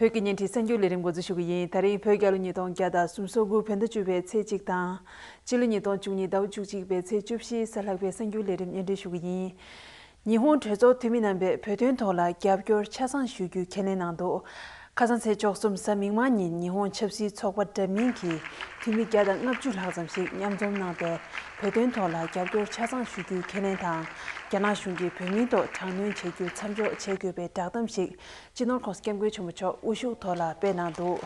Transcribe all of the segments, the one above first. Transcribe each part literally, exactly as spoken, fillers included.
བོད་ཀྱི་བརྙན་འཕྲིན་གསར་འགྱུར་ལས་རིམ་འགོ་འཛུགས་ཞུ་གི་ཡིན། ད་རིང་བོད་རྒྱལ་ལོ་ཉིས་སྟོང་བརྒྱ་དང་སུམ་ཅུ་སོ་དགུ་བོད་ཟླ་བཅུ་པའི་ཚེས་གཅིག་དང་། སྤྱི་ལོ་ཉིས་སྟོང་བཅུ་གཉིས་ཟླ་བ་བཅུ་གཅིག་པའི་ཚེས་བཅུ་བཞི་གཟའ་ལྷག་པའི་གསར་འགྱུར་ལས་རིམ་སྙན་སྒྲོན་ཞུ་གི་ཡིན། ཉི་ཧོང་གྲོས་ཚོགས་འཐུས་མི་རྣམ་པས་བོད་དོན་ཐོག་ལ་རྒྱབ་སྐྱོར་ཆ་ཚང་ཞུ་རྒྱུའི་ཁས་ལེན་གནང་འདུག་ཁ་སང་ཚེས་བཅུ་གསུམ་གཟའ་མིག་དམར་ཉིན་ཉི་ཧོང་ཆབ་སྲིད་ཚོགས་པ་འདྲ་མིན་གྱི་འཐུས་མི་བརྒྱ་དང་ལྔ་བཅུ་ལྷག་ཙམ་ཞིག་མཉམ་འཛོམས་གནང་སྟེ། བོད་དོན་ཐོག་ལ་རྒྱབ་སྐྱོར་ཆ་ཚང་ཞུ་རྒྱུའི་ཁས་ལེན་དང་། རྒྱ་ནག་གཞུང་གིས་བོད་མིའི་ཐོག་དྲག་གནོན་བྱེད་རྒྱུ་མཚམས་འཇོག་བྱེད་དགོས་པའི་བསྒྲགས་གཏམ་ཞིག་སྤྱི་ནོར་༸གོང་ས་༸སྐྱབས་མགོན་ཆེན་པོ་མཆོག་དབུ་བཞུགས་ཐོག་ལ་སྤེལ་གནང་འདུག་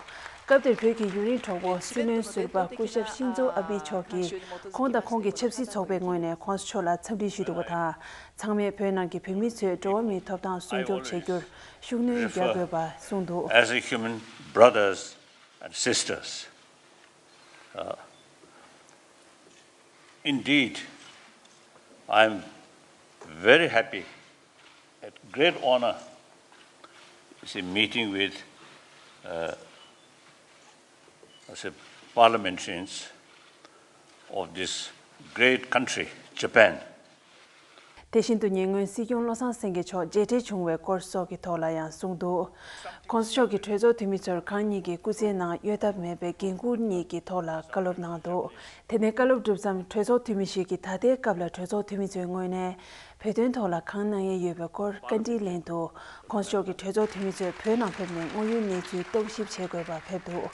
སྐབས་དེར་བོད་ཀྱི་ཡུན་རིང་གྲོགས་པོ་སྲིད་བློན་ཟུར་པ་སྐུ་ཞབས་ཤིན་ཛོ་ཨ་བྷི་མཆོག་གིས་ཁོང་དང་ཁོང་གི་ཆབ་སྲིད་ཚོགས་པའི་ངོས་ནས་༸གོང་ས་མཆོག་ལ་འཚམས་འདྲི་ཞུས་འདུག་པ་དང་། ཚང་མས་བོད་ནང་གི་བོད་མི་ཚོས་འགྲོ་བ་མིའི་ཐོབ་ཐང་སྲུང་སྐྱོབ་བྱེད་རྒྱུར་ཤུགས་སྣོན་རྒྱག་དགོས་པ་གསུངས་འདུག As a human brothers and sisters, uh, indeed, I am very happy, a great honor, is a meeting with, uh, as a parliamentarians of this great country, Japan. དེ་བཞིན་དུ་ཉེ་སྔོན་སྲིད་སྐྱོང་བློ་བཟང་སེང་གེ་མཆོག་མཇལ་འཕྲད་བྱུང་བའི་སྐོར་སོགས་ཀྱི་ཐོག་ལ་ཡང་གསུངས་འདུག ༸གོང་ས་མཆོག་གིས་གྲོས་ཚོགས་འཐུས་མི་ཚོར་གང་ཉིད་ཀྱི་སྐུ་ཚེའི་ནང་གཡོལ་ཐབས་མེད་པའི་འགན་འཁུར་གཉིས་ཀྱི་ཐོག་ལ་བཀའ་སློབ་གནང་འདུག་དེ་ནས་བཀའ་སློབ་གྲུབ་མཚམས་གྲོས་ཚོགས་འཐུས་མི་ཞིག་གིས་ད་ལྟའི་སྐབས་ལ་གྲོས་ཚོགས་འཐུས་མི་ཚོའི་ངོས་ནས་བོད་དོན་ཐོག་ལ་གང་གནང་ཡས་ཡོད་པའི་སྐོར་བཀའ་འདྲིའི་ལན་དུ། ༸གོང་ས་མཆོག་གིས་གྲོས་ཚོགས་འཐུས་མི་ཚོས་བོད་ནང་ཕེབས་ནས་དངོས་ཡོད་གནས་ཚུལ་རྟོག་ཞིབ་བྱེད་དགོས་པ་ཕེབས་འདུག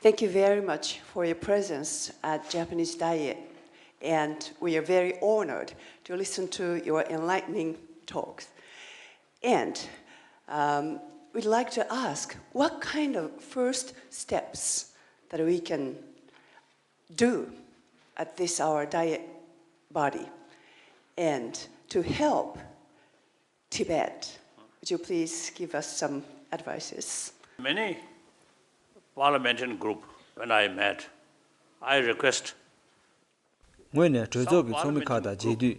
Thank you very much for your presence at Japanese Diet, and we are very honored to listen to your enlightening talks. And, um, we'd like to ask what kind of first steps that we can do at this our Diet body and to help Tibet. Would you please give us some advices? Many parliamentarian group, when I met, I request ངོས་ནས་གྲོས་ཚོགས་ཀྱི་ཚོགས་མི་ཁག་དང་མཇལ་དུས།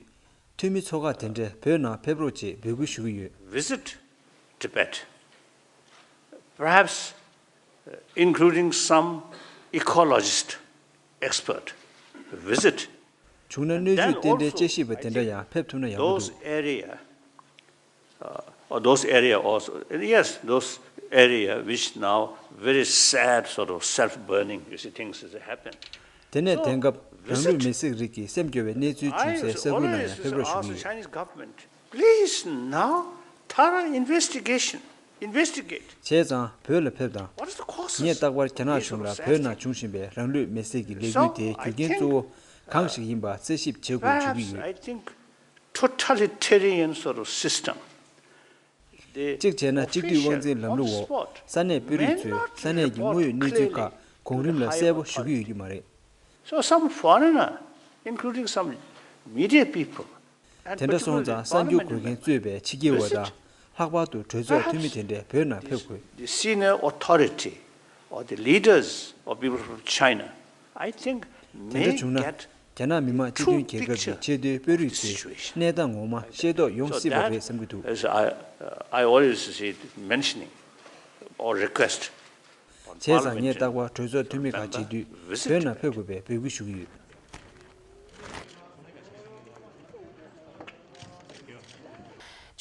འཐུས་མི་ཚོ་ཁག་དེ་འདྲས་བོད་ནང་ཕེབས་རོགས་ཅེས་འབོད་སྐུལ་ཞུ་གི་ཡོད། Visit Tibet, perhaps, uh, including some ecologist expert. Visit བྱུང་ན་སྣོད་བཅུད་རྟེན་འབྲེལ་དཔྱད་ཞིབ་པ་དེ་འདྲ་ཡང་ཕེབས་ཐུབ་ན་ཡག་པོ་འདུག་ཨ་those area also, yes, those area which now very sad sort of self-burning, you see, things has happened. དེ་ནས་དེང་སྐབས་རང་ལུས་མེར་སྲེག་རིགས་ཀྱི་སེམས་སྐྱོ་བའི་གནས་ཚུལ་བྱུང་སའི་ས་ཁུལ་ལ་ཡང་ཕེབས་རོགས་ཞུ་གི་ཡོད། Please, now thorough investigation, investigate. བྱས་ཙང་བོད་ལ་ཕེབས་དང་། ངས་རྟག་པར་རྒྱ་ནག་གཞུང་ལ་བོད་ནང་བྱུང་བཞིན་པའི་རང་ལུས་མེར་སྲེག་གི་ལས་འགུལ་དེའི་རྒྱུ་རྐྱེན་གཙོ་བོ་གང་ཞིག་ཡིན་པ་རྩད་ཞིབ་བྱེད་དགོས་ཞུ་གི་ཡོད། Totalitarian sort of system. གཅིག་བྱས་ན་གཅིག་སྡུད་དབང་འཛིན་ལམ་ལུགས་འོག་ས་གནས་དཔོན་རིགས་ཚོས་ས་གནས་ཀྱི་དངོས་ཡོད་གནས་ཚུལ་ཁག་གོང་རིམ་ལ་གསལ་པོ་ཞུ་གི་ཡོད་རྒྱུ་མ་རེད། So some foreigner, including some media people, དེ་འདྲ་སོང་ཙང་གསར་འགྱུར་འགོད་མཁན་གཙོས་པའི་ཕྱི་རྒྱལ་བ་དང་ལྷག་པར་དུ་གྲོས་ཚོགས་འཐུས་མི་དེ་འདྲས་བོད་ནང་ཕེབས་དགོས། The senior authority or the leaders of people from China, I think, དེ་འདྲ་བྱུང་ན། རྒྱ་ནག་མི་དམངས་སྤྱི་མཐུན་རྒྱལ་ཁབ་ཀྱི་ཆེས་མཐོའི་དཔོན་རིགས་ཚོས་གནས་སྟངས་ངོ་མ་ཤེས་རྟོགས་ཡོང་སྲིད་པ་རེད་བསམ་གྱི་འདུག I, I always see it mentioning or request. བྱས་ཙང་ངས་རྟག་པར་གྲོས་ཚོགས་འཐུས་མི་ཁག་མཇལ་དུས་བོད་ནང་ཕེབས་དགོས་པའི་འབོད་སྐུལ་ཞུ་གི་ཡོད།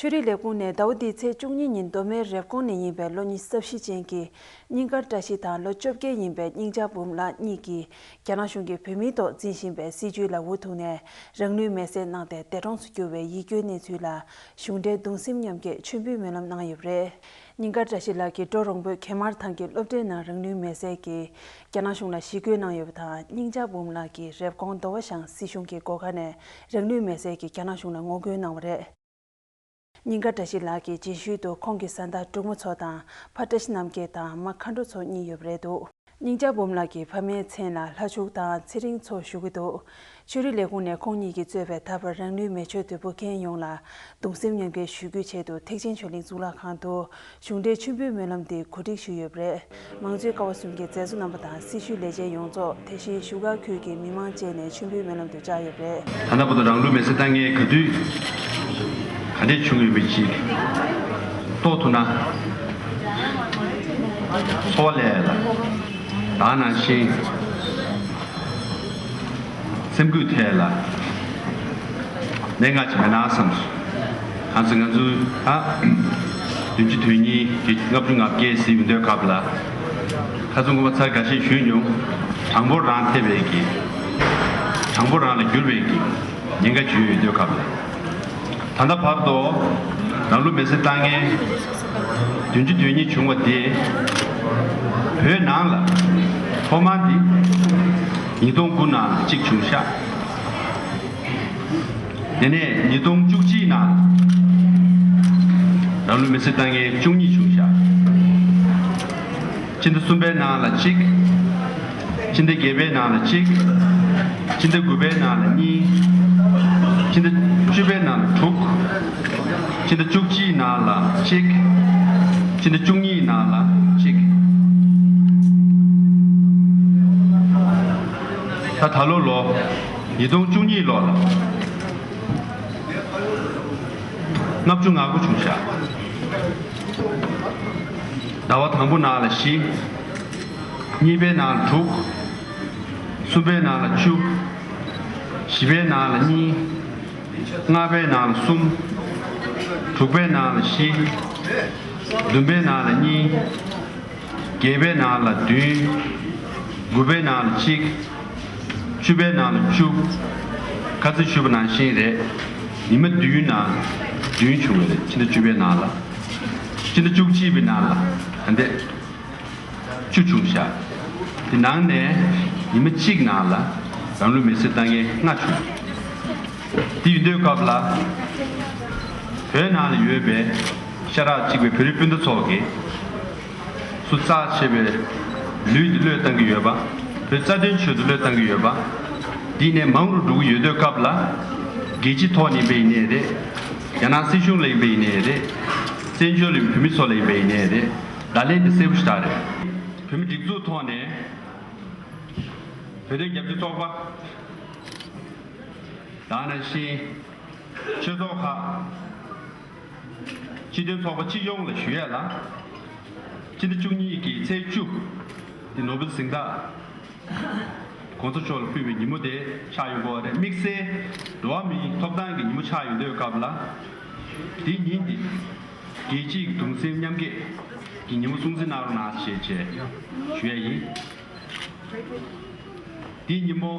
ཆོས་རིག་ལས་ཁུངས་ནས་ཟླ་བ་འདིའི་ཚེས་བཅུ་གཉིས་ཉིན་མདོ་སྨད་རེབ་གོང་ནས་ཡིན་པའི་ལོ་ཉི་ཤུ་རྩ་བཞི་ཅན་གྱི་སྙིང་དཀར་བཀྲ་ཤིས་དང་ལོ་བཅོ་བརྒྱད་ཡིན་པའི་སྙིང་ལྕགས་འབུམ་ལགས་གཉིས་ཀྱིས་རྒྱ་ནག་གཞུང་གིས་བོད་མིའི་ཐོག་འཛིན་བཞིན་པའི་སྲིད་བྱུས་ལ་འུ་ཐུག་ནས་རང་ལུས་མེར་སྲེག་གནང་སྟེ་འདས་གྲོངས་སུ་གྱུར་བའི་ཡིད་སྐྱོའི་གནས་ཚུལ་ལ་གཞུང་འབྲེལ་གདུང་སེམས་མཉམ་སྐྱེད་མཆོད་འབུལ་སྨོན་ལམ་གནང་ཡོད་པ་རེད། སྙིང་དཀར་བཀྲ་ཤིས་ལགས་ཀྱིས་འབྲོ་རོང་པོའི་གེ་མར་ཐང་གི་སློབ་གྲྭའི་ནང་རང་ལུས་མེར་སྲེག་གིས་རྒྱ་ནག་གཞུང་ལ་ཞི་རྒོལ་གནང་ཡོད་པ་དང་། སྙིང་ལྕགས་འབུམ་ལགས་ཀྱིས་རེབ་གོང་མདོ་བ་ཤང་སྲིད་གཞུང་གི་སྒོ་ཁ་ནས་རང་ལུས་མེར་སྲེག་གིས་རྒྱ་ནག་གཞུང་ལ་ངོ་རྒོལ་གནང་བ་རེད། སྙིང་དཀར་བཀྲ་ཤིས་ལགས་ཀྱི་རྗེས་ཤུལ་དུ་ཁོང་གི་བཟའ་ཟླ་འབྲུག་མོ་མཚོ་དང་ཕ་བཀྲ་ཤིས་རྣམ་རྒྱལ་དང་མ་མཁའ་འགྲོ་མཚོ་གཉིས་ཡོད་པ་རེད་འདུག་སྙིང་ལྕགས་འབུམ་ལགས་ཀྱི་ཕ་མའི་མཚན་ལ་ལྷ་ཕྱུག་དང་ཚེ་རིང་མཚོ་ཞུ་གི་འདུག་ཆོས་རིག་ལས་ཁུངས་ནས་ཁོང་གཉིས་ཀྱིས་གཙོས་པའི་ད་བར་རང་ལུས་མེ་མཆོད་དུ་འབོད་མཁན་ཡོངས་ལ་གདུང་སེམས་མཉམ་སྐྱེད་ཞུ་རྒྱུའི་ཆེད་དུ་ཐེག་ཆེན་ཆོས་གླིང་གཙུག་ལག་ཁང་དུ་གཞུང་འབྲེལ་མཆོད་འབུལ་སྨོན་ལམ་འདི་གོ་སྒྲིག་ཞུས་ཡོད་པ་རེད། མང་གཙོའི་ཀ་བ་གསུམ་གྱི་མཛད་གཙོ་རྣམ་པ་དང་སྲི་ཞུའི་ལས་བྱེད་ཡོངས་རྫོགས། དེ་བཞིན་བཞུགས་སྒར་ཁུལ་གྱི་མི་མང་བཅས་ནས་མཆོད་འབུལ་སྨོན་ལམ་དུ་བཅར་ཡོད་པ་རེད། ད་ལྟ་བར་དུ་རང་ལུས་མེ་སྲེག་བཏང་མཁན་ག་དུས་ག་འདྲས་བྱུང་ཡོད་པ་ཅིག་རྟོགས་ཐུབ་ན། འཚོ་བ་ལས་ལ་ད་ནང་བཞིན་སེམས་རྒུད་ཐད་ལ་གནད་འགག་ཅིག་མེད་ན་བསམ་སོང་། གང་ཟེར་ང་ཚོའི་ད་ བདུན་ཅུ་དོན་གཉིས་ཀྱི་ལྔ་བཅུ་ང་བརྒྱད་ཟིན་ཡོང་དུས་སྐབས་ལ། ཁ་སང་སྐུ་མ་ཚར་འགའ་ཤས་ཞུས་མྱོང་། གྲངས་འབོར་རང་ཐེབས་པའི་གི། གྲངས་འབོར་རང་ལ་འགྱུར་བའི་གི་ཉེན་ཁ་ཅིག་ཡོད་དུས་སྐབས་ལ། ད་ལྟ་བར་དུ་རང་ལུགས་མེ་བསྲེགས་བཏང་མཁན་བདུན་ཅུ་དོན་གཉིས་བྱུང་བ་དེ། བོད་ནང་ལ་ཐོག་མ་དེ་ཉིས་སྟོང་དགུ་ནང་གཅིག་བྱུང་ཤག་དེ་ནས་ཉིས་སྟོང་བཅུ་གཅིག་ནང་རང་ལུགས་མེ་བསྲེགས་བཏང་མཁན་བཅུ་གཉིས་བྱུང་ཤག་སྤྱི་ཟླ་གསུམ་པའི་ནང་ལ་གཅིག་སྤྱི་ཟླ་བརྒྱད་པའི་ནང་ལ་གཅིག་སྤྱི་ཟླ་དགུ་པའི་ནང་ལ་གཉིས། སྤྱི་ཟླ་བཅུ་པའི་ནང་ལ་དྲུག་སྤྱི་ཟླ་བཅུ་གཅིག་ནང་ལ་གཅིག་སྤྱི་ཟླ་བཅུ་གཉིས་ནང་ལ་གཅིག་ད་ད་ལོ་ལོ། ཉིས་སྟོང་བཅུ་གཉིས་ལོ་ལ་ལྔ་བཅུ་ང་དགུ་བྱུང་ཤག་ཟླ་བ་དང་པོ་ནང་ལ་བཞི། གཉིས་པའི་ནང་ལ་དྲུག་གསུམ་པའི་ནང་ལ་བཅུ། བཞི་པའི་ནང་ལ་གཉིས། ལྔ་པའི་ནང་ལ་གསུམ། དྲུག་པའི་ནང་ལ་བཞི། བདུན་པའི་ནང་ལ་གཉིས། བརྒྱད་པའི་ནང་ལ་བདུན། དགུ་པའི་ནང་ལ་གཅིག་བཅུ་པའི་ནང་ལ་བཅུ། ཁ་སང་ཞུས་པ་ནང་བཞིན་རེད། ཉི་མ་བདུན་ནང་བདུན་བྱུང་བ་རེད། ཕྱི་ཟླ་བཅུ་པའི་ནང་ལ། ཕྱི་ཟླ་བཅུ་གཅིག་པའི་ནང་ལ་ད་ལྟ་བཅུ་བྱུང་ཤག་དེ་ནང་ནས་ཉི་མ་གཅིག་ནང་ལ་རང་ལུགས་མེ་བསྲེགས་བཏང་མཁན་ལྔ་བྱུང་། དེ་ཡིན་དུས་སྐབས་ལ་བོད་ནང་ལ་ཡོད་པའི་ཤ་ཁྲག་གཅིག་པའི་བོད་རིགས་སྤུན་ཟླ་ཚོ་གིས། སུ་རྩ་ཆེ་བའི་ལུས་འདི་བློས་བཏང་གི་ཡོད་པ། བོད་རྩ་དོན་ཆེད་དུ་བློས་བཏང་གི་ཡོད་པ། འདི་ནས་མང་རུ་འགྲོ་གི་ཡོད་དུས་སྐབས་ལ། རྒྱལ་སྤྱིའི་ཐོག་ནས་ཡིན་པ་ཡིན་ནའི་རེད། རྒྱ་ནག་སྲིད་གཞུང་ལ་ཡིན་པ་ཡིན་ནའི་རེད། བཙན་བྱོལ་ལ་ཡིན་བོད་མི་ཚོ་ལ་ཡིན་པ་ཡིན་ནའི་རེད། བརྡ་ལན་འདི་གསལ་པོ་ཞེ་དྲག་རེད། བོད་མི་སྒྲིག་འཛུགས་ཐོག་ནས་བོད་དོན་རྒྱབ་སྐྱོར་ཚོགས་པ། དེ་ནང་བཞིན་ཆོས་ཚོགས་ཁག་སྤྱི་མཐུན་ཚོགས་པ་སྤྱི་ཡོངས་ལ་ཞུ་ཡས་ལ། སྤྱི་ཟླ་བཅུ་གཉིས་ཀྱི་ཚེས་བཅུ། འདི་ནོར་བུ་གཟེངས་རྟགས་༸གོང་ས་མཆོག་ལ་ཕུལ་བའི་ཉིན་མོ་དེ་ཆགས་ཡོང་གི་ཡོད་རེད། དམིགས་བསལ་འགྲོ་བ་མིའི་ཐོབ་ཐང་གི་ཉིན་མོ་ཆགས་ཡོང་དུས་སྐབས་ལ། འདིའི་ཉིན་འདི་རྒྱལ་སྤྱིའི་གདུང་སེམས་མཉམ་སྐྱེད་ཀྱི་ཉིན་མོ་སྲུང་བརྩི་གནང་རོགས་གནང་ཞེས་བཅས་ཞུ་ཡས་ཡིན། འདིའི་ཉིན་མོ།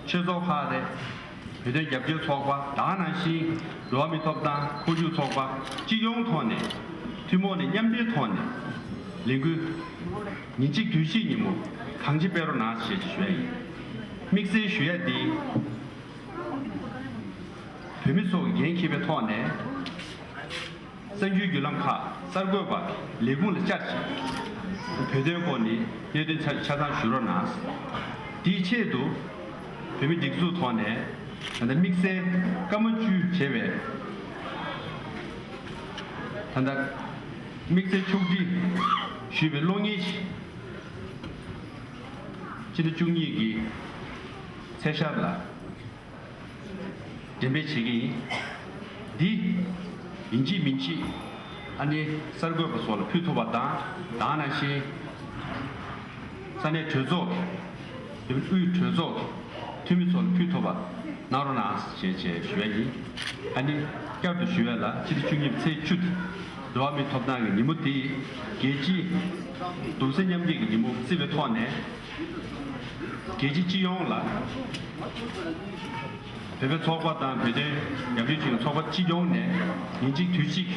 ཆོས་ཚོགས་ཁག་རེད། བོད་དོན་རྒྱབ་སྐྱོར་ཚོགས་པ་དེ་ནང་བཞིན་འགྲོ་བ་མིའི་ཐོབ་ཐང་ཁོར་ཡུག་ཚོགས་པ་སྤྱི་ཡོངས་ཐོག་ནས་ཐུན་མོང་ནས་མཉམ་འབྲེལ་ཐོག་ནས་ལས་འགུལ་ཉིན་གཅིག་དུས་གཅིག་ཉིན་མོ་གང་ཅི་སྤེལ་རོགས་གནང་ཞེས་ཞུ་ཡ་ཡིན། དམིགས་བསལ་ཞུ་ཡ་འདི་བོད་མི་ཚོ་གི་འགན་འཁྱེར་བའི་ཐོག་ནས། གསར་འགྱུར་བརྒྱུད་ལམ་ཁག་གསར་འགོད་པ་ལས་ཁུངས་ལ་བཅར་ཞིང་། བོད་དོན་སྐོར་ནས་གནད་དོན་ཆ་ཆ་ཚང་ཞུ་རོགས་གནང་། དེའི་ཆེད་དུ་བོད་མི་སྒྲིག་འཛུགས་ཐོག་ནས་ད་ལྟ་དམིགས་བསལ་སྐར་མ་བཅུ་བྱས་པའི་ད་ལྟ་དམིགས་བསལ་ཕྱོགས་སྒྲིག་ཞུས་པའི་གློག་བརྙན་ཞིག་སྤྱི་ཟླ་བཅུ་གཉིས་ཀྱི་ཚེས་ཤར་ལ། འགྲེམས་སྤེལ་བྱེད་ཀྱི་ཡིན། འདི་ཡིན་གཅིག་མིན་གཅིག་ཨ་ནི་གསར་འགོད་པ་ཚོ་ལ་ཕུལ་ཐུབ་པ་དང་། དེ་ནང་བཞིན་ས་གནས་གྲོས་ཚོགས་ཀྱི་དབུས་གྲོས་ཚོགས་ཀྱི་འཐུས་མི་ཚོ་ལ་ཕུལ་ཐུབ་པ་གནང་རོགས་གནང་ཞེས་བཅས་ཞུ་ཡ་ཡིན། ཨ་ནི་བསྐྱར་དུ་ཞུ་ཡ་ལ་སྤྱི་ཟླ་བཅུ་གཉིས་པའི་ཚེས་བཅུ་དེ་འགྲོ་བ་མིའི་ཐོབ་ཐང་གི་ཉིན་མོ་དེ་རྒྱལ་སྤྱིའི་གདུང་སེམས་མཉམ་སྐྱེད་ཀྱི་ཉིན་མོ་བརྩི་བའི་ཐོག་ནས། རྒྱལ་སྤྱི་སྤྱི་ཡོངས་ལ། བོད་པའི་ཚོགས་པ་དང་བོད་དོན་རྒྱབ་སྐྱོར་བྱེད་མཁན་ཚོགས་པ་སྤྱི་ཡོངས་ནས་ཉིན་གཅིག་དུས་གཅིག་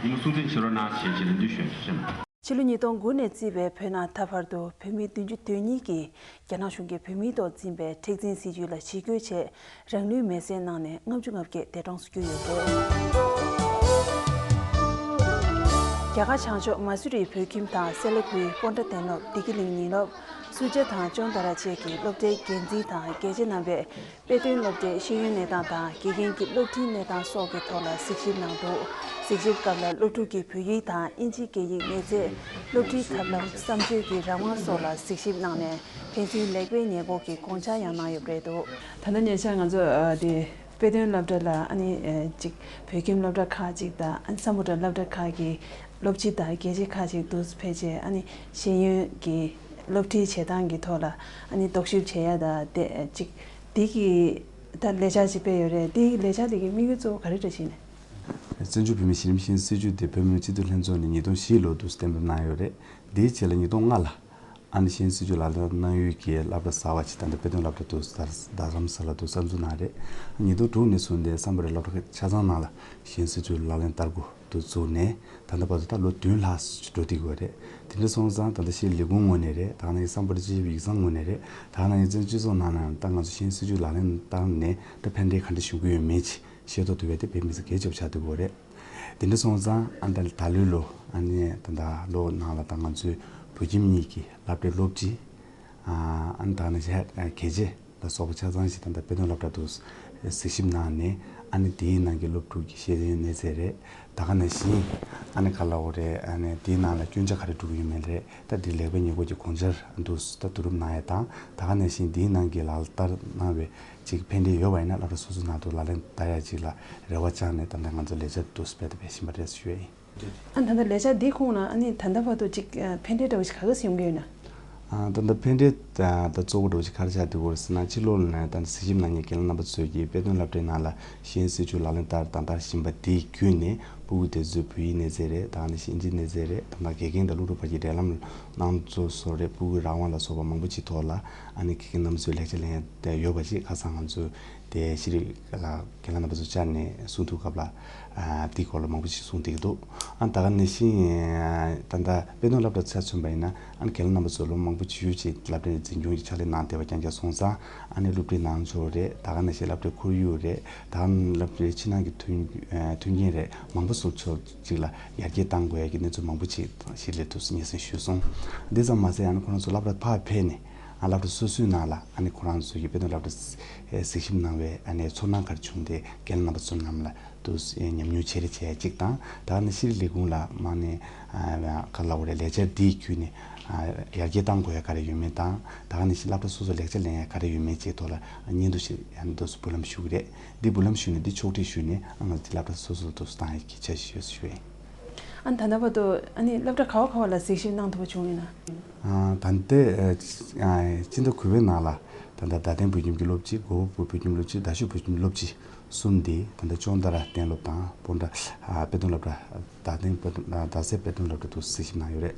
ཉིན་མོ་སྲུང་བརྩི་བྱེད་རོགས་གནང་ཞེས་བཅས་ལན་འདེབས་ཞུ་ཞུ། ཕྱི་ལོ་ཉིས་སྟོང་དགུ་ནས་བརྩིས་པའི་བོད་ནང་ད་བར་དུ་བོད་མི་བདུན་ཅུ་དོན་གཉིས་ཀྱིས་རྒྱ་ནག་གཞུང་གིས་བོད་མིའི་ཐོག་འཛིན་པའི་མཁྲེགས་འཛིན་སྲིད་བྱུས་ལ་ཞི་རྒོལ་བྱས། རང་ལུས་མེར་སྲེག་གནང་ནས་ལྔ་བཅུ་ང་བརྒྱད་འདས་གྲོངས་སུ་གྱུར་ཡོད་འདུག་རྒྱ་གར་བྱང་ཕྱོགས་མ་སུ་རིའི་བོད་ཁྱིམ་དང་སེ་ལ་ཁུལ་སྤོན་ཊ་དན་སློབ་བདེ་སྐྱིད་གླིང་ཡིན་སློབ། སུ་ཇཱ་དང་ཅོན་ཏ་ར་བཅས་ཀྱི་སློབ་གྲྭའི་འགན་འཛིན་དང་དགེ་ཆེ་རྣམ་པས་དཔེ་སྟོན་སློབ་གྲྭའི་ཤེས་ཡོན་གནས་སྟངས་དང་དགེ་རྒན་གྱི་སློབ་ཁྲིད་གནས་སྟངས་སོགས་ཀྱི་ཐོག་ལ་གཟིགས་ཞིབ་གནང་འདུག་གཟིགས་ཞིབ་སྐབས་ལ་སློབ་ཕྲུག་གིས་བོད་ཡིག་དང་དབྱིན་ཇིའི་སྐད་ཡིག་མི་ཚེ། སློབ་ཁྲིད་ཐབས་ལམ། བསམ་སྤྱོད་ཀྱི་རང་དབང་སོགས་ལ་གཟིགས་ཞིབ་གནང་ནས་ཕན་ཚུན་ལེགས་སྤེལ་ཉེས་འགོག་གི་དགོངས་འཆར་ཡང་གནང་ཡོད་པ་རེད་འདུག་ད་ལྟ་ཉེ་ཆར་ང་ཚོ་ཨ་དེ་དཔེ་སྟོན་སློབ་གྲྭ་ལ་ཨ་ནི་ཨ་ཅིག་བོད་ཁྱིམ་སློབ་གྲྭ་ཁག་ཅིག་དང་ཨ་ནི་སམ་བྷོ་ཊ་སློབ་གྲྭ་ཁག་གི་སློབ་སྤྱི་དང་དགེ་ཆེ་ཁག་ཅིག་འདུག་ཕེབས་རྗེས་ཨ་ནི་ཤེས་ཡོན་གྱི་སློབ་ཁྲིད་བྱེད་སྟངས་ཀྱི་ཐོག་ལ་ཨ་ནི་རྟོག་ཞིབ་བྱེད་ཡ་དང་དེ་ཅིག་འདི་གི་ད་ལས་འཆར་ཅིག་སྤེལ་ཡོད་རེད། འདི་གི་ལས་འཆར་འདི་གི་དམིགས་ཡུལ་གཙོ་བོ་ག་རེ་འདྲ་ཞིག་ནས། བཙན་བྱོལ་བོད་མིའི་གཞི་རིམ་ཤེས་ཡོན་སྲིད་བྱུས་དེ་བོད་མི་མང་སྤྱི་འཐུས་ལྷན་ཚོགས་ནས་ཉིས་སྟོང་བཞི་ལོ་དུ་གཏན་འབེབས་གནང་ཡོད་རེད། དེའི་རྗེས་ལ་ཉིས་སྟོང་ལྔ་ལ་ཨ་ནི་ཤེས་ཡོན་སྲིད་བྱུས་ལག་ལེན་གནང་ཡུལ་གྱི་སློབ་གྲྭ་གསར་བ་ཅིག་ད་ལྟ་དཔེ་སྟོན་སློབ་གྲྭ་དུ་རྡ་རྡ་རམ་ས་ལ་དུ་གསར་འཛུགས་གནང་རེད། ཉིས་སྟོང་དྲུག་ནས་བཟུང་སྟེ་སམ་བྷོ་ཊའི་སློབ་གྲྭ་ཆ་ཚང་ནང་ལ་ཤེས་ཡོན་སྲིད་བྱུས་ལག་ལེན་བསྟར་འགོ་དུ་བཙུགས་ནས་ད་ལྟ་བར་དུ་ད་ལོ་བདུན་ལྷག་འགྲོ་བསྡད་ཡོད་རེད། དེ་འདྲ་སོང་ཙང་ད་ལྟ་ཤེས་ཡོན་ལས་ཁུངས་ངོས་ནས་རེད། ད་ནང་བཞིན་སམ་བྷོ་ཊ་སྤྱི་ཁྱབ་ཡིག་ཚང་ངོས་ནས་རེད། ད་ནང་བཞིན་བཙན་བྱོལ་སྤྱི་ཚོགས་ནང་ནས་ད་ང་ཚོ་ཤེས་ཡོན་སྲིད་བྱུས་ལག་ལེན་བསྟར་ནས་ད་ཕན་འབྲས་ག་འདྲ་བྱུང་གི་ཡོད་མེད་ཅིག་ཤེས་རྟོགས་ཐུབ་ཡ་དེ་དཔེ་མི་སྲིད་གལ་ཆེན་པོ་ཆགས་བསྡད་ཡོད་རེད། དེ་འདྲ་སོང་ཙང་ཨ་ད་ད་ལོའི་ལོ་ཨ་ནི་ད་ལྟ་ལོ་ནང་ལ་ད་ང་ཚོའི་བོད་ཁྱིམ་གཉིས་ཀྱི་སློབ་གྲྭའི་སློབ་སྤྱི་ཨ་ནི་ད་ནི་གལ་ཆེ་ལ་སོགས་པ་ཆ་ཚང་ཞིག་ད་ལྟ་དཔེ་སྟོན་སློབ་གྲྭ་དུ་གཟིགས་ཞིབ་གནང་ནས་ཨ་ནི་དེའི་ནང་གི་སློབ་ཕྲུག་གི་ཤེས་ཡོན་གནས་ཚད་རེད། ད་ག་ནང་བཞིན་ཨ་ནི་ག་ལབ་དགོས་རེད། ཨ་ནི་དེའི་ནང་ལ་སྐྱོན་ཆ་ག་རེ་འགྲོ་གི་ཡོད་མེད་རེད། ད་དེ་ལེགས་པའི་ཉེས་པ་གི་གོང་ཆར་དུ་ད་བསྡུ་རུབ་གནང་ཡ་དང་ད་ག་ནང་བཞིན་དེའི་ནང་གི་ལག་བསྟར་གནང་བའི་ཅིག་ཕན་འབྲས་ཡོད་པ་ཡིན་ན་སློབ་གྲྭ་སོ་སོའི་ནང་དུ་ལག་ལེན་བསྟར་ཡ་ཅིག་ལ་རེ་བ་བཅངས་ནས་ད་ལྟ་ང་ཚོ་ལས་འཆར་དུ་སྤེལ་ཏེ་སྤེལ་བཞིན་པ་རེད་ཞུ་ཡ་ཡིན། ཨ་ད་ལྟ་ལས་འཆར་འདིའི་ཁོངས་ལ་ཨ་ནི་ད་ལྟ་བར་དུ་ཅིག་ཕན་འབྲས་འདྲ་བོ་ཞིག་ག་ག་ཙམ་ཡོང་གི་ཡོད་ན། ཨ་ད་ལྟ་ཕན་འབྲས་ད་ད་གཙོ་བོ་འདྲ་བོ་ཞིག་ག་རེ་ཆགས་བསྡད་ཡོད་རེད་ཟེར་ན་ཕྱི་ལོགས་ནས་ད་གཟིགས་ཞིབ་གནང་མཁན་རྒན་ལགས་རྣམ་པ་ཚོས་ཀྱིས་དཔེ་སྟོན་སློབ་གྲྭའི་ནང་ལ་ཤེས་ཡོན་སྲིད་བྱུས་ལག་ལེན་བསྟར་དང་བསྟར་བཞིན་པ་དེའི་བརྒྱུད་ནས་ཕྲུ་གུ་དེ་ཚོའི་བོད་ཡིག་གནས་ཚད་རེད། ད་ག་ནང་བཞིན་ཨིན་ཇིའི་གནས་ཚད་རེད། ད་ལྟ་དགེ་རྒན་དང་སློབ་ཕྲུག་བར་གྱི་འབྲེལ་ལམ་གནང་ཚུལ་སོགས་རེད། ཕྲུ་གུའི་རང་དབང་ལ་སོགས་པ་མང་པོ་ཅིག་ཐོག་ལ་ཨ་ནི་དགེ་རྒན་རྣམ་པ་ཚོས་ལེགས་ཆ་ལེན་ཡ་ཡོད་པ་ཅིག་ཁ་སང་ང་ཚོས་དེ་ཤེས་རིག་ལ་རྒན་ལགས་རྣམ་པ་ཚོ་བཅར་ནས་གསུང་ཐོས་སྐབས་ལ་ཨ་དེའི་སྐོར་ལ་མང་པོ་ཞིག་གསུངས་བསྡད་ཀྱི་འདུག་ཨ་ད་ག་ནང་བཞིན་ད་ལྟ་དཔེ་སྟོན་སློབ་གྲྭ་ཆ་མཚོན་པ་ཡིན་ན་ཨ་ནི་རྒན་ལགས་རྣམ་པ་ཚོ་ལོ་མང་པོ་ཅིག་ཡུལ་གྱི་སློབ་གྲྭའི་འཛིན་སྐྱོང་གི་ཕྱག་ལས་གནང་བསྡད་པ་རྐྱང་རྐྱང་སོང་ཙང་ཨ་ནི་སློབ་གྲྭའི་ནང་ཆོས་རེད། ད་ག་ནང་བཞིན་སློབ་གྲྭའི་ཁོར་ཡུག་རེད། ད་ག་ནང་སློབ་གྲྭའི་ཕྱི་ནང་གི་མཐུན་མཐུན་རྐྱེན་རེད། མང་པོ་སོགས་ཕྱོགས་གཅིག་ལ་ཡར་རྒྱས་གཏང་དགོས་ཡ་གི་གནས་ཚུལ་མང་པོ་ཅིག་ཞིག་སླེབས་འདུག་སྙན་སེང་ཞུས་སོང་། འདི་ཙམ་མ་ཟད་ཨ་ནི་ཁོ་རང་ཚོ་སློབ་གྲྭ་ཕར་ཕེབས་ནས་ཨ་སློབ་གྲྭ་སོ་སོའི་ནང་ལ་ཨ་ནི་ཁོ་རང་ཚོ་གི་དཔེ་སྟོན་སློབ་གྲྭ་གཟིགས་ཞིབ་གནང་བའི་ཨ་ནི་ཚོར་སྣང་ག་རེ་བྱུང་སྟེ་རྒན་ལགས་རྣམ་པ་ཚོ་རྣམས་ལ་དུ་ཉམས་མྱོང་བརྗེ་རེས་བྱེད་ཡ་གཅིག་དང་ད་ག་ནང་ཤེས་རིག་ལས་ཁུངས་ལ་མ་ནི་ག་ལབ་དགོས་རེད། ལས་འཆར་འདིའི་བརྒྱུད་ནས་ཡར་རྒྱས་གཏང་དགོས་ཡ་ག་རེ་ཡོད་མེད་དང་ད་ག་ནང་བཞིན་སློབ་གྲྭ་སོ་སོ་ལེགས་ཆ་ལེན་ཡ་ག་རེ་ཡོད་མེད་ཅིག་ཐོག་ལ་སྙན་ཐོ་ཞིག་ཡང་དུ་འབུལ་ལམ་ཞུ་གི་རེད། འདི་འབུལ་ལམ་ཞུས་ནས་འདི་ཕྱོགས་སྒྲིག་ཞུས་ནས་ང་ཚོ་འདི་སློབ་གྲྭ་སོ་སོ་ལ་དུ་བཏང་ཡ་གི་འཆར་གཞི་ཡོད་ཞུ་ཡ་ཡིན། ཨ་ནི་ད་ལྟ་བར་དུ་ཨ་ནི་སློབ་གྲྭ་ག་བ་ག་བ་ལ་གཟིགས་ཞིབ་གནང་ཐུབ་པ་བྱུང་ཡོད་ན། ཨ་ད་ལྟའི་ཨ་སྤྱི་ཟླ་དགུ་པའི་ནང་ལ་ད་ལྟ་རྡ་སྟེང་བོད་ཁྱིམ་གྱི་སློབ་སྤྱི། མགོ་པོ་བོད་ཁྱིམ་སློབ་སྤྱི། རྡ་ཤོད་བོད་ཁྱིམ་སློབ་སྤྱི་གསུམ་དེ་ད་ལྟ་ཅོང་ཏ་ར་གཏན་སློབ་དང་སྤོན་ཊ་ཨ་དཔེ་སྟོན་སློབ་གྲྭ། རྡ་སྟེང་དཔེ་སྟོན་རྡ་སའི་དཔེ་སྟོན་སློབ་གྲྭ་དུ་གཟིགས་ཞིབ་གནང་ཡོད་རེད།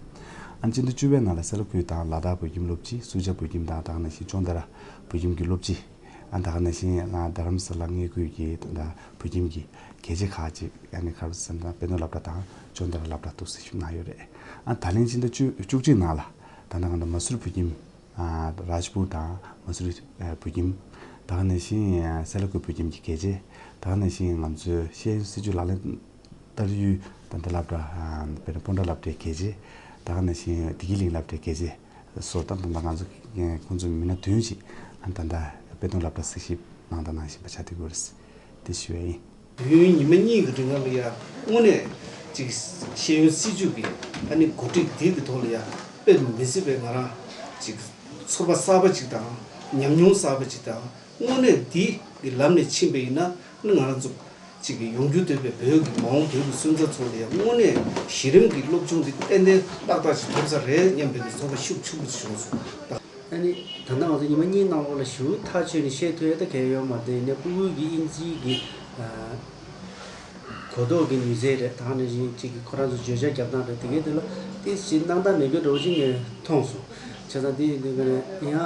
ཨ་ནི་སྤྱི་ཟླ་བཅུ་པའི་ནང་ལ་སེ་ལ་ཁུལ་དང་ལ་དྭགས་བོད་ཁྱིམ་སློབ་སྤྱི། སུ་ཇཱ་བོད་ཁྱིམ་དང་ད་ག་ནང་བཞིན་ཅོང་ཏ་ར་བོད་ཁྱིམ་གྱི་སློབ་སྤྱི། ཨ་ད་ག་ནང་བཞིན་ཨ་རྡ་རམ་ས་ལ་མངའ་ཁུལ་གྱི་ད་ལྟ་བོད་ཁྱིམ་གྱི་དགེ་ཆེ་ཁག་ཅིག་ཨ་ནི་ག་རེ་ཟེར་ན་དཔེ་སྟོན་སློབ་གྲྭ་དང་ཅོང་ཏ་ར་སློབ་གྲྭ་དུ་གཟིགས་ཞིབ་གནང་ཡོད་རེད། ཨ་ད་ལན་སྤྱི་ཟླ་བཅུ་བཅུ་གཅིག་ནང་ལ་ད་ལྟ་ང་ཚོ་མ་སུར་བོད་ཁྱིམ། ཨ་རཱཇ་པུར་དང་མ་སུར་བོད་ཁྱིམ། ད་ག་ནང་བཞིན་སེ་ལ་ཁུལ་བོད་ཁྱིམ་གྱི་དགེ་ཆེ། ད་ག་ནང་བཞིན་ང་ཚོའི་ཤེས་ཡོན་སྲིད་བྱུས་ལག་ལེན་བསྟར་ཡུལ་ད་ལྟ་སློབ་གྲྭ་དཔེར་ན་སྤོན་ཊ་སློབ་གྲྭའི་དགེ་ཆེ། ད་ག་ནང་བཞིན་བདེ་སྐྱིད་གླིང་སློབ་གྲྭའི་དགེ་ཆེ་སོགས་ད་ལྟ་ང་ཚོ་ཁོང་ཚོ་མི་སྣ་བདུན་ཅིག་ད་ལྟ་དཔེ་སྟོན་སློབ་གྲྭ་གཟིགས་ཞིབ་གནང་དང་གནང་བཞིན་པ་ཆགས་བསྡད་ཡོད་རེད། དེ་ཞུ་བ་ཡིན། དུས་ཡུན་ཉི་མ་གཉིས་ཀྱི་རིང་ལ་ཡ་དངོས་གནས་ཅིག་ཤེས་ཡོན་སྲིད་བྱུས་ཀྱི་ཨ་ནི་གོ་སྒྲིག་འདི་གི་ཐོག་ལ་ཡ་དཔེ་མི་སྲིད་པའི་ང་རང་ཅིག་ཚོར་བ་གསར་པ་ཅིག་དང་ཉམས་མྱོང་གསར་པ་ཅིག་དང་དངོས་གནས་འདི་གི་ལམ་ནས་ཕྱིན་པ་ཡིན་ན་ནི་ང་རང་ཚོ་ཅིག་གི་ཡོང་རྒྱུ་འདོད་པའི་བོད་ཀྱི་མ་འོངས་བོད་ཀྱི་སོན་རྩ་ཚོ་ལ་ཡ་དངོས་གནས་གཞི་རིམ་གྱི་སློབ་སྦྱོང་འདི་ཏན་ཏན་ཏག་ཏག་ཅིག་ཐོབ་ས་རེད་སྙམ་པའི་ཚོར་བ་ཤུགས་ཆེན་པོ་ཅིག་བྱུང་སོང་། ཨ་ནི་ད་ལྟ་ང་ཚོ་ཉི་མ་གཉིས་ནང་ལོགས་ལ་ཞེ་པོ་ཐག་ཆོད་ནས་བཤད་ཐུབ་ཡ་ད་གལ་ཡོད་མ་རེད། ཡིན་ནའི་ཕྲུ་གུ་གི་དབྱིན་ཇིའི་གི་གོ་རྟོགས་ཀྱི་ནུས་རྩལ་རེད། ད་ནང་བཞིན་གཅིག་གི་ཁོ་རང་ཚོ་བརྗོད་བྱ་རྒྱབ་སྟངས་རེད། དེ་གའི་དེ་ལ་ཏིས་ཅིག་སྣང་དག་མེད་རྒྱུ་འདྲ་བོ་ཅིག་ངས་མཐོང་སོང་། བྱས་ཙང་དེ་ཡིན་དུས་ཀ་ནས་ཡང་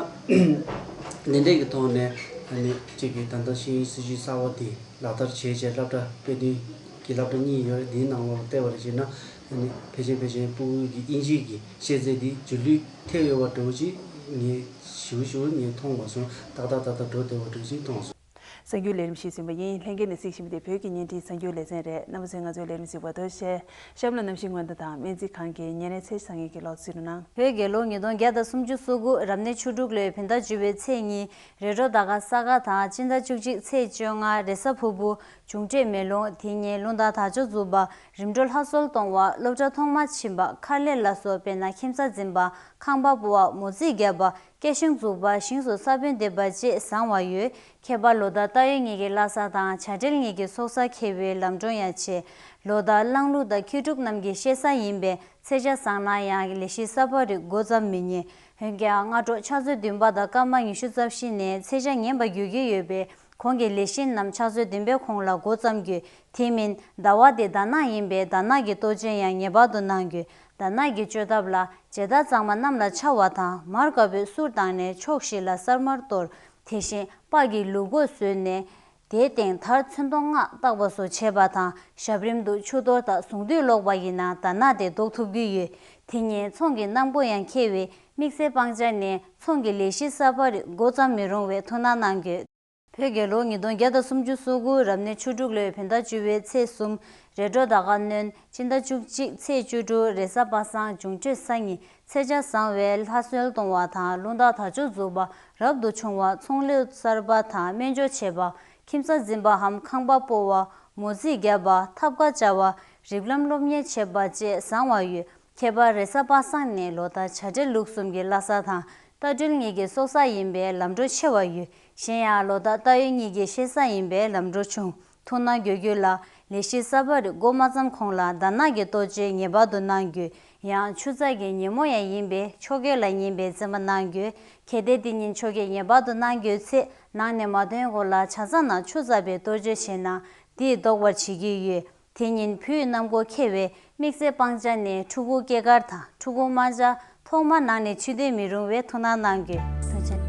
འདི་འདྲས་ཀྱི་ཐོག་ནས་ཨ་ནི་གཅིག་གི་ད་ལྟ་ཤེས་ཡོན་སྲིད་བྱུས་གསར་བ་དེ་ལག་བསྟར་བྱས་བྱས་སློབ་གྲྭ་དཔེ་སྟོན་གྱི་སློབ་གྲྭ་གཉིས་ཡོད་རེད། དེའི་ནང་ལོགས་ལ་བལྟས་པ་རེད་བྱས་ན་ཨ་ནི་ཕལ་ཆེར་ཕལ་ཆེར་ཕྲུ་གུ་གི་དབྱིན་ཇིའི་གི་ཤེས་ཚད་དེ་ཇེ་ལྷོད་ཐེབས་ཡོད་པ་འདྲ་བོ་ཅིག་ངས་ཞེ་པོ་ཞེ་པོ་ངས་མཐོང་བ་སོང་། ཏག་ཏག་ཏག་ཏག་འགྲོ་བསྡད་པ་འདྲ་བོ་ཅིག་མཐོང་སོང་། གསར་འགྱུར་ལས་རིམ་ཞིག་གསན་པ་ཡིན། ལྷན་རྒྱས་ནས་གཟིགས་བཞིན་པ་དེ་བོད་ཀྱི་བརྙན་འཕྲིན་གསར་འགྱུར་ལེ་ཚན་རེད། རྣམ་པ་ཚོས་ང་ཚོའི་ལས་རིམ་གཟིགས་པར་ཐུགས་རྗེ་ཆེ། གཤམ་ལ་གནམ་གཤིས་སྔོན་བརྡ་དང་སྨན་རྩིས་ཁང་གི་ཉིན་རེའི་ཚེས་བཟང་ངན་གྱི་ལོག་འཚོལ་རོགས་གནང་། བོད་རྒྱལ་ལོ་ཉིས་སྟོང་བརྒྱ་དང་སུམ་ཅུ་སོ་དགུ་རབ་གནས་ཆུ་འབྲུག་ལོའི་བོད་ཟླ་བཅུ་པའི་ཚེས་གཉིས་རེས་གྲོལ་ཟླ་སྐར་ས་ག་དང་སྤྱི་ཟླ་བཅུ་གཅིག་ཚེས་བཅོ་ལྔ་རེས་གཟའ་ཕུར་བུ། འབྱུང་འཕྲོད་མེ་རླུང་དེ་ཉིན་རླུང་རྟ་དར་ལྕོག་འཛུགས་པ། རིམ་གྲོ་ལྷ་གསོལ་གཏོང་བ། སློབ་གྲྭ་ཐོག་མར་ཕྱིན་པ། མཁར་ལས་ལ་སོགས་དཔེར་ན་ཁྱིམ་ས་འཛིན་པ། ཁང་པ་སྤོ་བ། མོ་རྩིས་བརྒྱབ་པ། སྐྱེ་ཤིང་འཛུགས་པ། ཞིང་སོགས་ས་བོན་འདེབས་པ་བཅས་བཟང་བ་ཡོད། ཁྱད་པར་ལོ་ཟླ་རྟ་ཡོས་ཉིད་ཀྱི་བླ་གཟའ་དང་བྱ་སྤྲེལ་ཉིད་ཀྱི་ཚོགས་གཟའ་འཁེལ་བའི་ལམ་གྲོན་ཡང་ཆེ། ལོ་ཟླ་གླང་ལུག་དང་ཁྱི་ཕྲུག་རྣམས་ཀྱི་གཤེད་གཟའ་ཡིན་པས་ཚེས་ཆ་བཟང་ན་ཡང་ལས་གཞི་གསར་པ་རིགས་འགོ་བརྩམ་མི་ཉན། འོན་ཀྱང་སྔ་དྲོ་ཕྱག་ཚོད་བདུན་པ་དང་སྐར་མ་ཉི་ཤུ་རྩ་བཞི་ནས་ཚེས་ཆ་ངན་པ་འགྱུར་གྱི་ཡོད་པས། ཁོང་གི་ལས་གཞི་རྣམས་ཕྱག་ཚོད་བདུན་པའི་གོང་ལ་འགོ་བརྩམ་དགོས། དེ་མིན་ཟླ་བ་དེ་ཟླ་ནག་ཡིན་པས་ཟླ་ནག་གི་གཏོར་སྐྱོན་ཡང་ངེས་པར་དུ་གནང་དགོས། ཟླ་ནག་གི་བཅོས་ཐབས་ལ་མཇལ་དར་གཙང་མ་གནམ་ལ་འཕྱར་བ་དང་མར་དཀར་པོའི་གསུར་བཏང་ནས་ཕྱོགས་བཞི་ལ་གསར་མར་གཏོར། དེ་བཞིན་སྤགས་ཀྱི་ལུག་མགོ་བཟོས་ནས། དེའི་སྟེང་དར་ཚོན་མདོག་ལྔ་བཏགས་པ་སོགས་བྱེད་པ་དང་ཞབས་རིམ་དུ་ཆུ་གཏོར་དང་གཟུངས་འདུས་ཀློག་པ་ཡིན་ན་ཟླ་ནག་དེ་ཟློག་ཐུབ་ཀྱི་ཡོད། དེ་ཉིན་ཚོང་གི་གནམ་སྒོ་ཡང་ཁེལ་བས་དམིགས་བསལ་སྤང་བྱ་ནས་ཚོང་གི་ལས་གཞི་གསར་པ་རིགས་འགོ་བརྩམ་མི་རུང་བའི་ཐུགས་སྣང་གནང་དགོས། བོད་རྒྱལ་ལོ་ཉིས་སྟོང་བརྒྱ་དང་སུམ་ཅུ་སོ་དགུ་རབ་གནས་ཆུ་འབྲུག་ལོའི་བོད་ཟླ་བཅུ་པའི་ཚེས་གསུམ། རེས་འགྲོགས་ཟླ་སྐར་སྣོན། སྤྱི་ཟླ་བཅུ་གཅིག་ཚེས་བཅུ་དྲུག་རེས་གཟའ་པ་སངས། འབྱུང་གནས་སང་ཉིན་ཚེས་ཆ་བཟང་བས་ལྷ་གསོལ་གཏོང་བ་དང་རླུང་རྟ་དར་ལྕོག་འཛུགས་པ་རབ་ཏུ་བྱུང་བ། ཚོང་ལས་གསར་པ་དང་སྨན་སྦྱོར་བྱེད་པ། ཁྱིམ་ས་འཛིན་པའམ་ཁང་པ་སྤོ་བ། མོ་རྩིས་བརྒྱབ་པ། ཐབ་ཀ་བཅའ་བ། རིགས་ལམ་སློབ་གཉེར་བྱེད་པ་བཅས་བཟང་བ་ཡོད། ཁྱད་པར་རེས་གཟའ་པ་སངས་ནི་ལོ་ཟླ་བྱ་སྤྲེལ་ལུག་གསུམ་གྱི་བླ་གཟའ་དང་རྟ་སྦྲུལ་གཉིས་ཀྱི་སྲོག་གཟའ་ཡིན་པས་ལམ་འགྲོ་ཆེ་བ་ཡོད། གཞན་ཡང་ལོ་ཟླ་རྟ་ཡོས་གཉིས་ཀྱི་གཤེད་གཟའ་ཡིན་པས་ལམ་འགྲོ་ཆུང་། ཐུགས་སྣང་དགོས་རྒྱུ་ལ། ལས་གཞི་གསར་པ་རིགས་འགོ་མ་བརྩམས་གོང་ལ་ཟླ་ནག་གི་གཏོར་སྐྱོན་ངེས་པར་དུ་གནང་དགོས། ཡང་ཆུ་ཚ་གི་ཉིན་མོ་ཡང་ཡིན་པས་ཕྱོགས་འགལ་ལ་ཉན་པའི་བཙེམ་པ་གནང་དགོས། གལ་ཏེ་དེ་ཉིན་ཆོ་གས་ངེས་པར་དུ་གནང་དགོས་ཚེ་ནང་ནས་མ་ཐོན་གོང་ལ་ཇ་ཚ་ནང་ཆུ་ཚ་བའི་གཏོར་སྐྱོན་བྱས་ན་དེས་ཟློག་པར་བྱེད་ཀྱི་ཡོད། དེ་ཉིན་བོད་གནམ་སྒོ་ཁེལ་བས་དམིགས་བསལ་སྤང་བྱ་ནས་ཕྲུ་གུ་སྐྱེས་སྐར་དང་ཕྲུ་གུ་དམར་ཇ་ཐོག་མར་ནང་ནས་ཕྱིར་འཐེན་མི་རུང་བའི་ཐུགས་སྣང་གནང་དགོས།